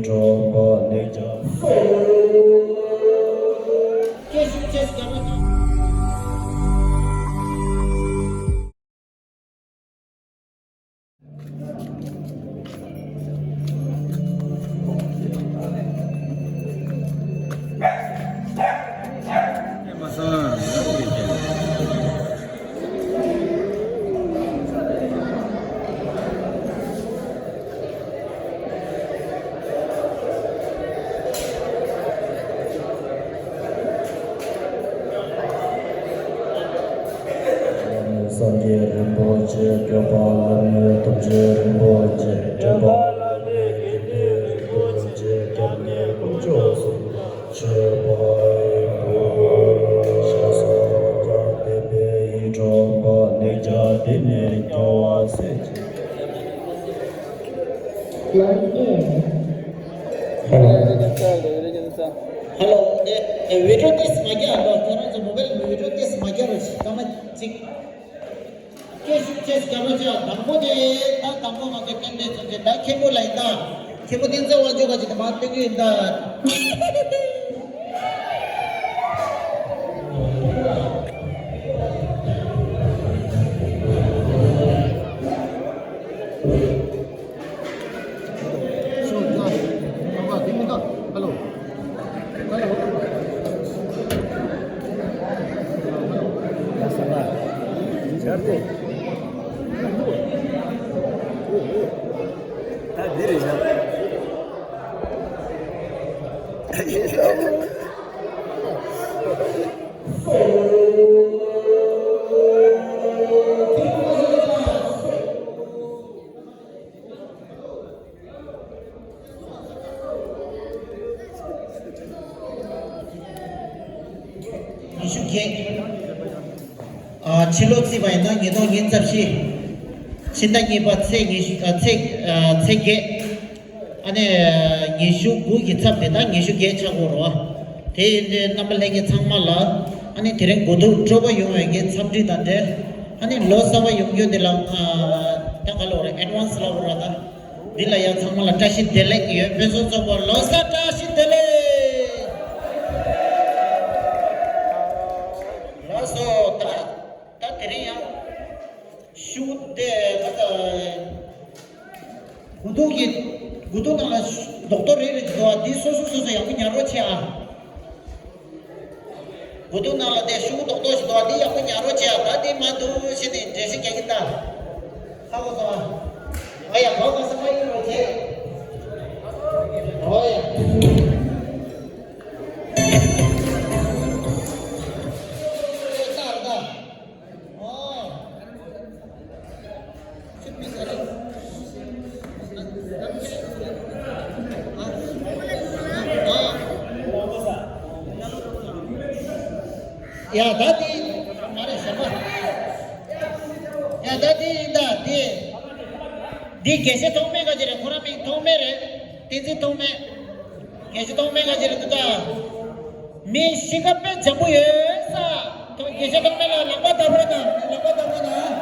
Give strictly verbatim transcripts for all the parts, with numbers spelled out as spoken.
གྲོགས་པོ་ནས་ཀྱང་། སངས་རྒྱས་རིན་པོ་ཆེ། སྐྱོབ་པ་བླ་མེད་ཐུགས་རྗེ་རིན་པོ་ཆེ། འདྲེན་པ་བླ་མེད་དགེ་འདུན་རིན་པོ་ཆེ། སྐྱབས་གནས་དཀོན་མཆོག་གསུམ་ལ་མཆོད་པ་ཡོད། ཞབས་སོར་བདེ་བའི་ཡིད་འཕྲོག་པ། ནད་ཀྱང་འདི་ནས་སྐྱོབ་པ་སེམས་ཅན། ཧེ་ལོ། ཧེ་ལོ། ཨེ། ཨེ། བི་ཌི་ཡོ་ཏོག་ཙམ་མ་རྒྱག་རོགས། ཁྱེད་རང་ཚོ་མོ་བེལ་གྱི་བི་ཌི་ཡོ་ཏོག་ཙམ་མ་རྒྱག་རོགས། སྐར་མ་གཅིག་སྐད་ཤུགས་ཆེ་ཞིག་རྒྱབ་རོགས་བྱས། དང་པོ་དེ་ད་དང་པོ་ང་ཚོ་ཕན་བདེ་ཚོ་ཆེ། ད་མཁན་པོ་ལ་ཡིན་ད། མཁན་པོ་བསྟན་འཛིན་དབང་ཕྱུག་ག་ཅིག་ད་མར་སྟོན་གྱི་ཡིན་ད། ཉི་ཤུ་བརྒྱད། ཨ། ཕྱི་ལོ་བརྩིས་པ་ཡིན་ན་ཉིས་སྟོང་ཉི་ཤུ་རྩ་བཞི། ཕྱི་ཟླ་གཉིས་པ་ཚེས་ཉི་ཤུ། ཨ། ཚེས། ཨ། ཚེས་བརྒྱད། ཨ་ནི་ཉི་ཤུ་དགུ་གི་མཚམས་དེ་ད་ཉི་ཤུ་བརྒྱད་ཆགས་ཀྱི་ཡོད་རེད་བ། དེ་ཡིན་དུས་རྣམ་པ་ལྷན་རྒྱས་ཚང་མ་ལ། ཨ་ནི་དེ་རིང་དགུ་ཐུག་སྤྲོ་པོ་ཡོང་བའི་གི་འཚམས་འདྲི་དང་འབྲེལ། ཨ་ནི་ལོ་གསར་པ་ཡོང་རྒྱུ་འདི་ལ། ཨ། ད་ག་ལབ་དགོས་རེད། ཨེཌ་ཝན་སི་ལབ་དགོས་རེད་ད། འདི་ལ་ཡང་ཚང་མ་ལ་བཀྲ་ཤིས་བདེ་ལེགས་ཡོད། དཔེ་མཛོད་ཚོགས་པ་ལོ་གསར་བཀྲ་ཤིས་བདེ་ལེགས། ལགས་སོ། ད་ད་དེ་རིང་ཡང་ཤུགས་དེ་ད་ད་དགུ་ཐུག་གི་དགུ་ཐུག་ནང་ལ་རྡོག་རྡོག་རེ་རེ་འདུག་ཨ། འདི་སོ་སོ་སོ་སོ་ཡག་པོ་ཉར་རོགས་བྱེད་ཨ། དགུ་ཐུག་ནང་ལ་དེ་ཤུགས་རྡོག་རྡོག་ཞིག་འདུག་ཨ། འདི་ཡག་པོ་ཉར་རོགས་བྱེད་ཨ། ད་འདི་མ་འདུག་ཞེས་ནས་འགྲེལ་བཤད་རྒྱག་གི་ད། ཧ་གོ་སོང་ཨ། ཨ་ཡ། གོ་གོ་སོང་། ཨ་ཡིན་རོགས་བྱེད། ཨོ་ཡ། ཨོ། ཡ། ད་དེ་མ་རེད། གཞན་པ། ཡ། ད་དེ་ཡིན་ད། དེ་དེ་དགེ་བཤེས་ཐོགས་མེད་ག་ཅི་རེད། ཁོ་རང་མིང་ཐོགས་མེད་རེད། བསྟན་འཛིན་ཐོགས་མེད། དགེ་བཤེས་ཐོགས་མེད་ག་ཅི་རེད་འདུག་ད། མི་གཤིས་ཀ་དཔེ་འཇམ་པོ་ཡོད་ས། དགེ་བཤེས་ཐོགས་མེད་ལ་ལག་པ་བརྡབ་རོགས་གནང་། ལག་པ་བརྡབ་རོགས་གནང་།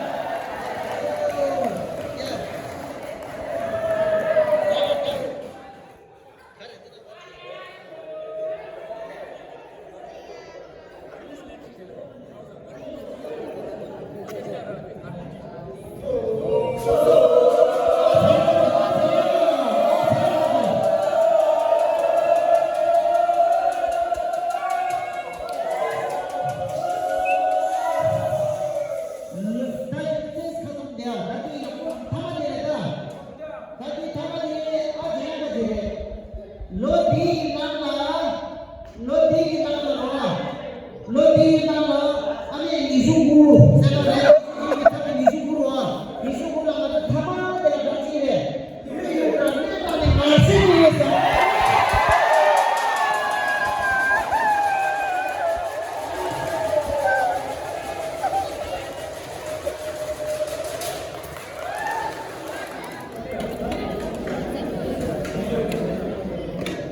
ད་དེ་ཐ་མ་དེ་ཨ་ཅེ་ཡང་ད་དེ་རེད། ལོ་འདིའི་ནང་ལ། ལོ་འདིའི་ནང་ལ་རོ། ལོ་འདིའི་ནང་ལ་ཨ་ནི་ཉི་ཤུ་དགུ་ཟེར་བ་རེད། ཉི་ཤུ་དགུ་རོ། ཉི་ཤུ་དགུ་ལ་ང་ཚོ་ཐ་མ་དེ་ལ་ག་ཅི་རེད། ཡུལ་ཡུལ་དང་གནས་དང་ནི་ང་སེ་ཉི་ཡོད་ཟེར།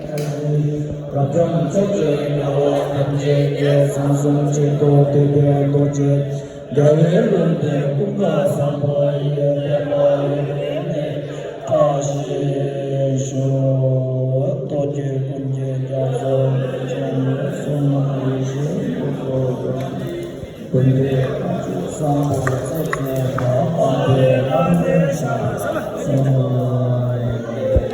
རབ་འབྱམས་ཕྱོགས་བཅུའི་ངག་དབང་ཐམས་ཅད་ཀྱི། གསང་གསུམ་གཅིག་ཏུ་བསྡུས་པའི་རྡོ་རྗེ་རྒྱལ་བའི་ལུང་བསྟན་ཀུན་དགའ་བཟང་པོ་ཡི། བསྟན་པ་ཡོངས་བརྟན་ནས་བཀྲ་ཤིས་ཤོག། ཀྱི་ཀུན་གྱི་རྒྱ་མཚོ་ཆེན་པོ་གསུམ་ཡེ་ཤེས་སྐུ་ཚོགས་ཀུན་གྱི་ཐུགས་རྗེ་བསམ་པའི་ཚོགས་ཆེན་དང་དམ་པའི་ལམ་འདྲེན་ཞིང་གསུང་